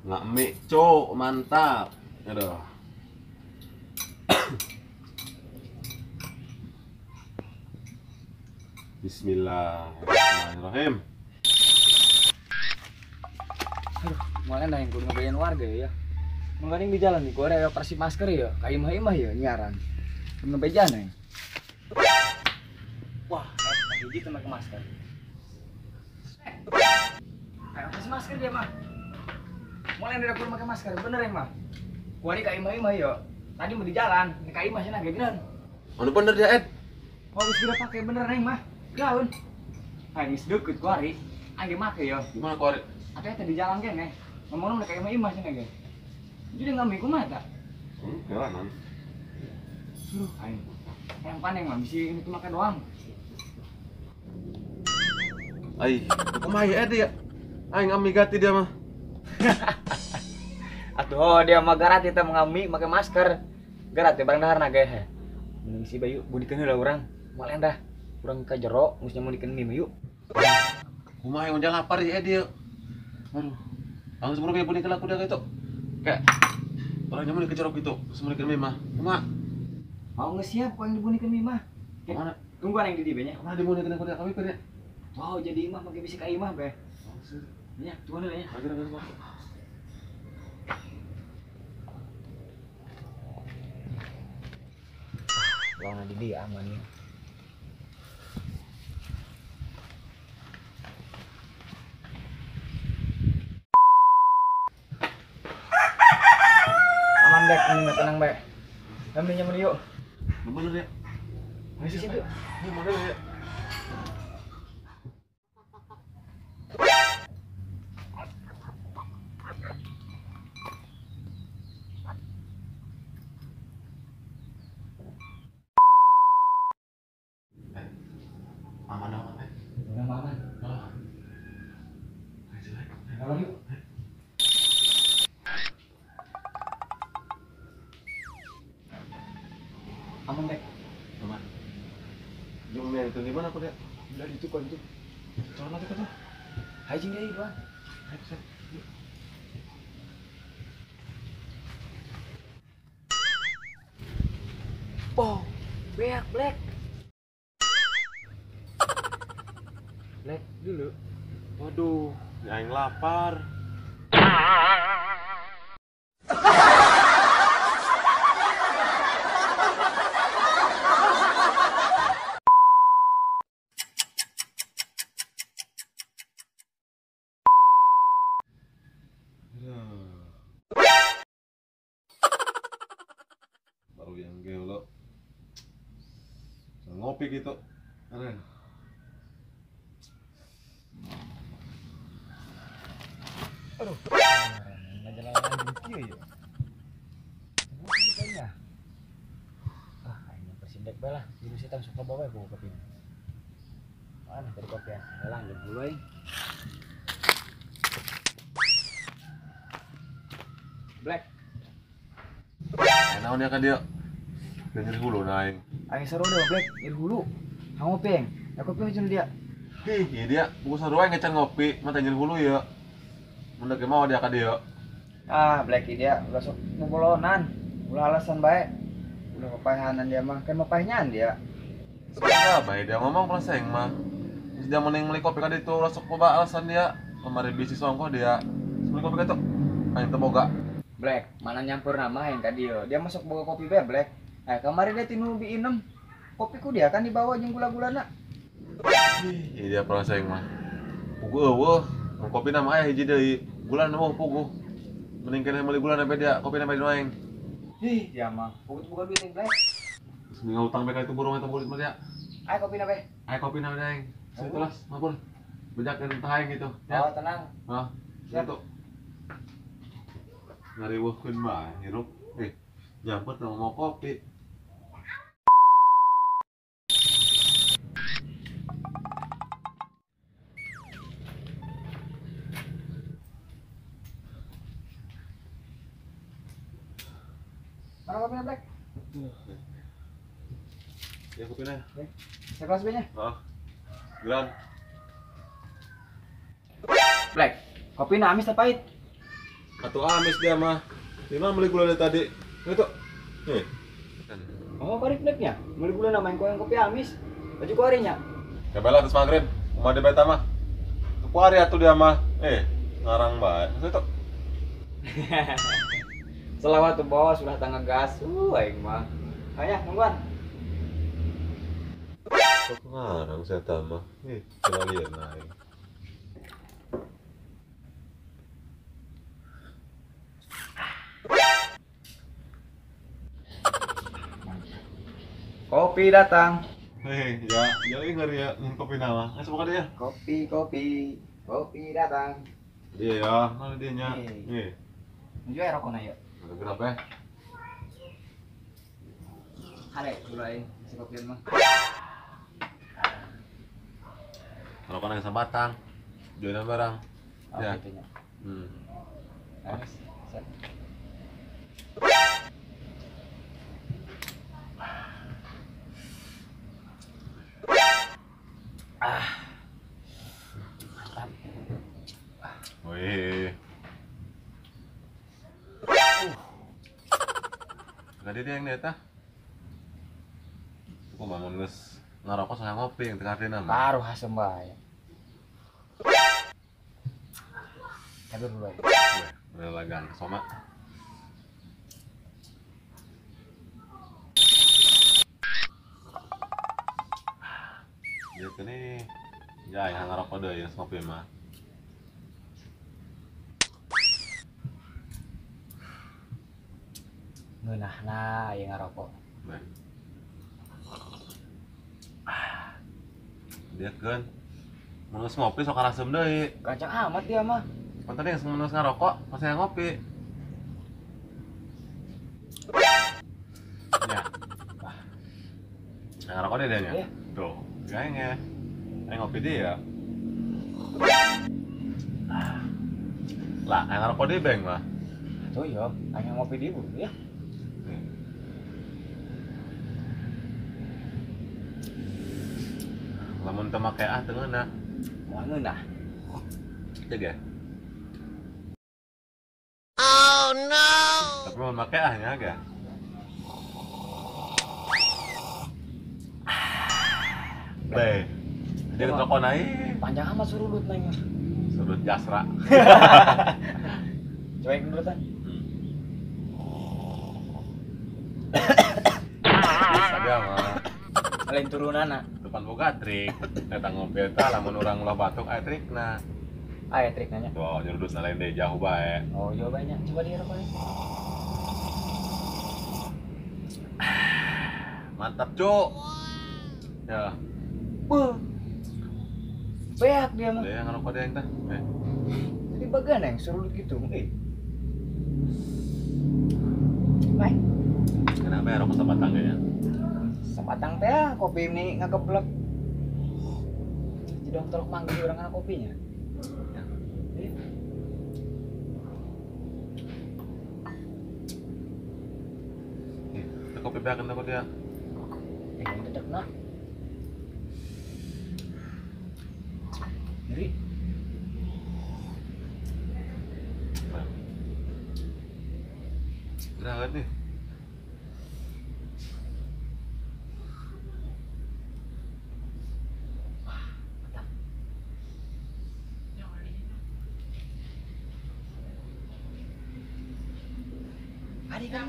Ngakmik cok, mantap. Aduh. Bismillahirrahmanirrahim. Aduh, mana dah yang kudu ngebayan warga ya. Mengkaning di jalan nih, gua ada operasi masker ya, kayak imah-imah ya nyaran. Ngebejan ya. Wah, hiji tuh pakai masker. Kayak operasi masker dia mah. Mulai dari aku pakai masker, bener ya mah. Gua ini kayak imah-imah ya. Tadi mau di jalan, ini kayak imah sih nah gini. Mana bener dia, Ed? Oh, wis udah pakai bener nih mah. Gaun. Aing geus deukeut kuari, aing make ya. Gimana kuari? Atuh eta di jalan kene. Ngomongna kayak imah-imah sih nah ge. Jadi ngambil kumaha ta? Jalanan. Aduh, aing. Yang paneng mah bisi ini tuh make doang. Ai, kumaha ya Ed ya? Aing ngambil gati dia mah. Atuh dia mah garat eta ngami make masker. Garat teh barang dahar na ge. Mending si Bayu budikeun heula urang. Moal endah. Urang ka jero geus nyamudikeun mie yuk. Kumaha yang udah lapar ya dia. Aduh. Langsung buru budikeun aku dah gitu. Kayak orang nyamun ke jero gitu, semudikeun mie mah. Kumaha? Mau geus siap ku yang dibunikeun mie mah. Kumaha? Tungguan yang di dieu nya. Kumaha dibunikeun aku dah kami nya. Wow, jadi imah make bisi ka imah be. Nya, tungguan heula nya. Lawan di dia aman ya. Aman Bek, ini tenang Bek. Ambil nyamun yuk. Bener ya. Ayo siap yuk. Ini mana ya? Aman aman eh. Udah aman. Oh. Ayo jelek. Ayo yuk. Aman Bek. Aman. Jom ya itu di mana aku dek? Udah itu kok itu. Turun nanti kok tuh. Hai jing deh doang. Ayo bisa. Oh, black black. Black dulu. Waduh, aing lapar. Baru yang gelo. Ngopi gitu. Aneh. Aduh, nggak jalan lagi ya. Bukan kayaknya. Ah, ini persindek bae lah. Jadi setan suka bawa ya kopi. Mana tadi kopi ya? Lanjut dulu aing. Black. Naon ya kan dia? Nyeri hulu naing. Aing seru deh Black, nyeri hulu. Hang ngopi aing. Ya kopi macam dia. Ih, iya dia bungkus sarua ngecan ngopi, mah tanjeun hulu ya. Mun deuk mau dia ka dieu. Ah, Black dia ulah sok bobolonan. Ulah alasan bae. Ulah papaehanan dia mah, kan mapaehnyaan dia. Sebenarnya bae dia ngomong perasaan mah. Terus dia mending beli kopi ka ditu ulah sok loba alasan dia. Kemarin bisnis ongkoh dia. Beli kopi ka ditu. Aing teu boga. Black, mana nyampur nama yang ka dieu. Dia masuk boga kopi bae, Black. Eh, kemarin dia tinu biinem. Kopi ku dia kan dibawa jeung gula-gulana. Ih, dia perasaan mah. Puguh eueuh, mun kopi na mah aya hiji deui. Gula na mah puguh. Mending keneh meuli gula na dia, kopi na di aing. Ih, dia mah. Puguh teu boga duit yang Black. Terus mending utang bae ka itu burung eta burit mah dia. Aya kopi na bae. Aya kopi na aing. Situ lah, mampun. Bejakeun tah aing gitu. Ya. Oh, tenang. Hah? Situ. Ngariweuhkeun bae hirup. Nyamput mau kopi. Mana kopinya, Black? Ya kopinya. Saya kelas B-nya. Oh. Geran. Black, kopinya amis atau pahit? Atau amis dia mah. Dia mah beli gula dari tadi. Itu. Nih. Oh, bari Blacknya. Beli gula nama yang kopi amis. Baju kuarinya. Kabela terus maghrib. Kumaha di beta mah. Kuari atuh dia mah. Ngarang bae. Itu. Selawat tuh bos, udah tangga gas. Aing mah. Ayo, nungguan. Kok ngarang saya mah. Coba lihat aing. Kopi datang. Hei, ya, jadi ngeri ya, minum kopi nama. Semoga dia. Kopi, kopi, kopi datang. Dia ya, mana dia nya? Nih. Nuju aja rokok na yuk. Berapa ya? Hale, dulu aing si kopian mah. Rokok nang sabatang. Joinan barang. Oh, ya. Gitunya. Set. Ah. Mantap. Wih. Tadi dia yang deta. Aku bangun geus ngarokok sama ngopi yang tengah dina mah. Baru hasem bae. Kabur dulu aja. Weh, lagan soma. Dia nih ya yang ngarokok deui geus ngopi mah. Ngeunahna ieu ngarokok. Dia kan mun geus ngopi sok karasem deui. Gancang amat dia mah. Pan tadi geus mun geus ngarokok pas yang ngopi. Ya. Nah, ngarokok dia nya. Tuh, kayaknya. Aing ngopi dia. Lah, aing ngarokok dia beng mah. Tuh yo, aing ngopi dia buru ya. Lamun teu make ah teu ngeunah. Moal ngeunah. Teu ge. Oh no. Tapi mun make ah nya ge. Bae. Dia rokok naik. Panjang amat surudut naik mah. Surudut jasra. Coba yang dudutan. Bisa dia mah. Lain turunana. Depan boga trik. Eta ngopi eta lamun urang ulah batuk aya trikna. Aya trik nanya. Tuh, nyerudut lain deh jauh bae. Oh, jauh banyak. Coba dia rokoknya. Mantap, Cuk. Ya. Beuh. Beak dia mah. Dia ngerokok dia yang teh. Jadi bagian yang surudut gitu. Baik. Kenapa ya rokok sabatang kayaknya? Sabatang teh kopi ini ngageblek. Jadi dong tolok manggil orang anak kopinya. Ya. Itu kopi beak kenapa dia? Yang dedek nah. sendiri. Gerah nih. Wah, mantap. Ada kan?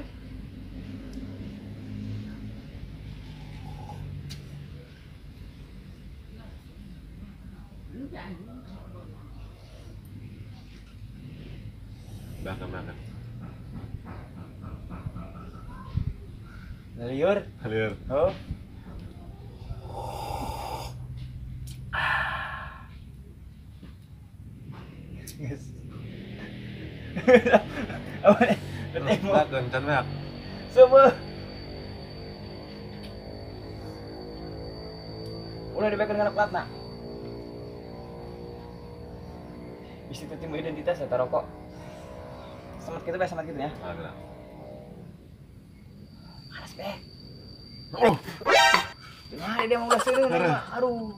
Belakang. Liur. Liur. Oh. Yes. Apa nih? Belakang, can. Semua. Udah dibeker dengan plat nak. Bisa timbul identitas atau rokok. Semat gitu, semat gitu ya. Panas be. Oh. Gimana dia mau ngasih dulu? Aduh.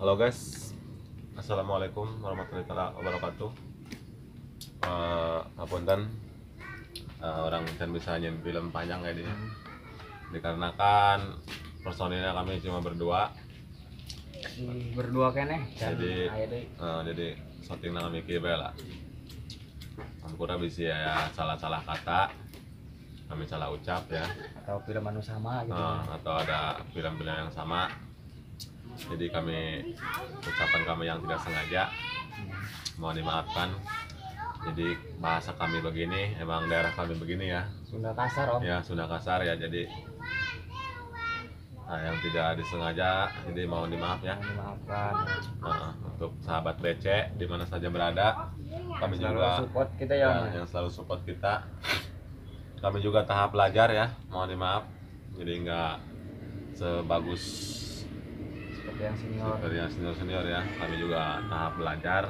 Halo guys, assalamualaikum warahmatullahi wabarakatuh. Apunten, orang can bisa nyen film panjang kayak gini. Dikarenakan personilnya kami cuma berdua. Berdua kene. Jadi, jadi syuting kami kieu bae lah. Ampura bisa ya salah-salah kata, kami salah ucap ya. Atau film anu sama gitu. Atau ada film-film yang sama. Jadi kami ucapan kami yang tidak sengaja mohon dimaafkan. Jadi bahasa kami begini, emang daerah kami begini ya. Sunda kasar om. Ya Sunda kasar ya, jadi nah, yang tidak disengaja, jadi mohon dimaaf ya. Mohon dimaafkan. Nah, untuk sahabat BC di mana saja berada, kami selalu juga support kita ya, ya, yang selalu support kita. Kami juga tahap belajar ya, mohon dimaaf. Jadi nggak sebagus seperti yang senior. Seperti yang senior-senior ya. Kami juga tahap belajar.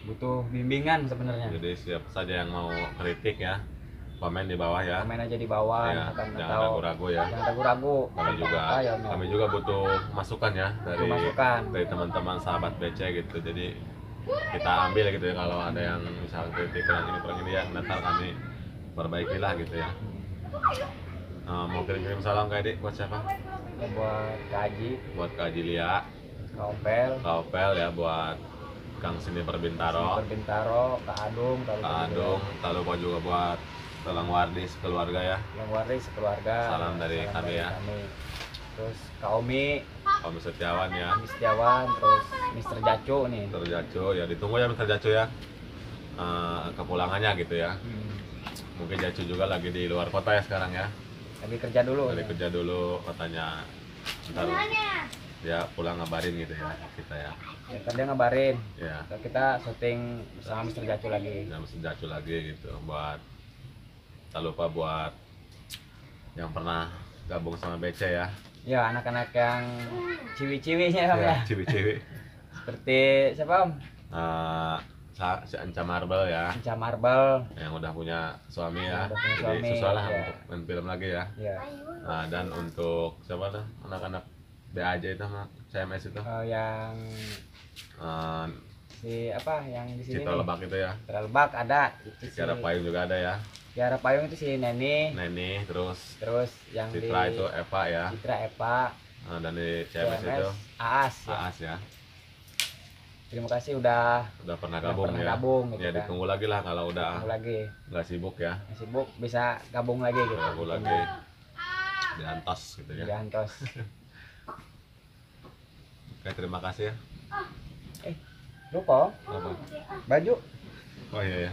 Butuh bimbingan sebenarnya. Jadi siapa saja yang mau kritik ya, komen di bawah ya. Komen aja di bawah ya, jangan ragu-ragu ya. Jangan ragu-ragu. Kami juga kami juga butuh masukan ya dari dari teman-teman sahabat BC gitu. Jadi kita ambil gitu ya, kalau ada yang misalnya kritik kurang ini ya, nanti kami perbaikilah gitu ya. Mau kirim-kirim salam ke Adik buat siapa? Ya, buat Kak Haji. Buat Kak Haji Lia. Kak Opel. Kak Opel ya, buat Kang Sini Perbintaro. Perbintaro, Kak Adung, Kak Adung, tak lupa juga buat Telang Wardi sekeluarga ya. Telang Wardi sekeluarga. Salam dari salam kami dari ya. Kami. Terus Kak Omi. Omi Setiawan ya. Omi Setiawan, terus Mr. Jaco nih. Mr. Jaco ya, ditunggu ya Mr. Jaco ya. Kepulangannya gitu ya. Mungkin Jaco juga lagi di luar kota ya sekarang ya. Lagi kerja dulu. Lagi kerja dulu katanya. Ntar ya pulang ngabarin gitu ya kita ya. Ya, ntar dia ngabarin. Ya. Ntar kita syuting bersama Mr. Jaco lagi. Sama Mr. Jaco lagi gitu. Buat tak lupa buat yang pernah gabung sama BC ya. Ya, anak-anak yang ciwi-ciwinya ya, ya. Ciwi-ciwi. Seperti siapa Om? Si Enca Marble ya. Enca Marble yang udah punya suami ya. Udah punya jadi suami, susah lah ya. Untuk main film lagi ya. Ya. Nah, dan untuk siapa tuh anak-anak BAJ itu sama CMS itu? Yang si apa yang di sini? Citra Lebak itu ya. Citra Lebak ada. Itu Tiara si Payung juga ada ya. Tiara Payung itu si Neni. Neni, terus yang Citra di itu Eva ya. Citra Eva. Nah, dan di CMS itu Aas ya. Aas ya. Terima kasih udah pernah gabung pernah ya. Gabung, gitu ya, ditunggu lagi lah kalau udah lagi nggak sibuk ya. Nggak sibuk bisa gabung lagi gitu. Gabung lagi. Diantos gitu ya. Diantos. Oke, terima kasih ya. Lupa. Apa? Baju. Oh iya ya.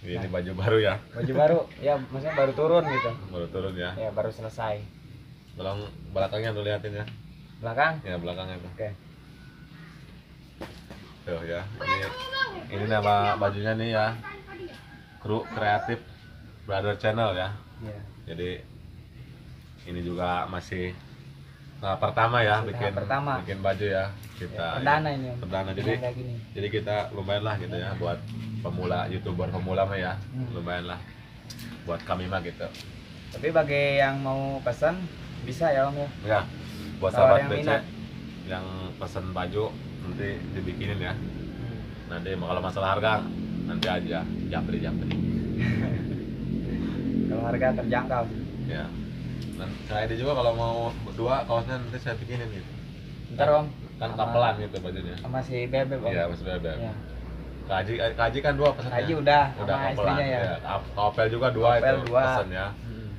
Ini nah, baju baru ya. Baju baru. Ya, maksudnya baru turun gitu. Baru turun ya. Ya, baru selesai. Tolong belakangnya tuh liatin ya. Belakang? Ya, belakangnya tuh. Oke. Tuh ya. Ini nama bajunya nih ya. Kru Kreatif Brother Channel ya. Iya. Jadi ini juga masih Nah, pertama ya, bikin pertama. Bikin baju ya kita. Ya, perdana ini. Om. Perdana. Jadi kita lumayan lah gitu ya buat pemula, YouTuber pemula mah ya. Lumayan lah buat kami mah gitu. Tapi bagi yang mau pesan bisa ya Om ya. Ya. Buat kalau sahabat yang BC minat. Yang pesan baju nanti dibikinin ya. Nanti kalau masalah harga nanti aja japri. Kalau harga terjangkau. Ya. Nah, saya ada juga kalau mau dua kaosnya nanti saya bikinin gitu. Ntar Om. Kan kapelan gitu bajunya. Sama si Bebeb Om. Iya, Mas Bebeb. Ya. Kaji kan dua pesannya. Kaji udah sama istrinya ya. Ya. Kapel juga dua. Kapel itu dua. Pesannya.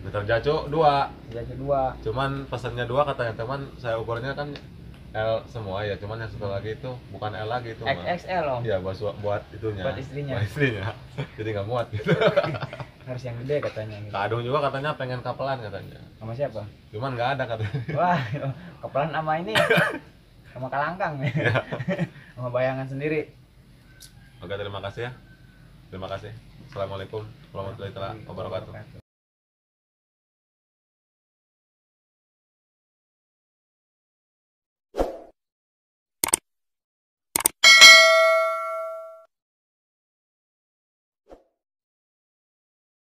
Mister Jaco dua. Jaco dua. Cuman pesannya dua katanya teman saya ukurannya kan L semua ya, cuman yang satu lagi itu bukan L lagi itu XXL Om. Iya, buat itunya. Buat istrinya. Buat istrinya. Jadi nggak muat gitu. Harus yang gede katanya gitu. Kak Adung juga katanya pengen kapelan katanya. Sama siapa? Cuman nggak ada katanya. Wah, kapelan sama ini. Sama kalangkang. Ya. Sama bayangan sendiri. Oke, terima kasih ya. Terima kasih. Assalamualaikum warahmatullahi wabarakatuh.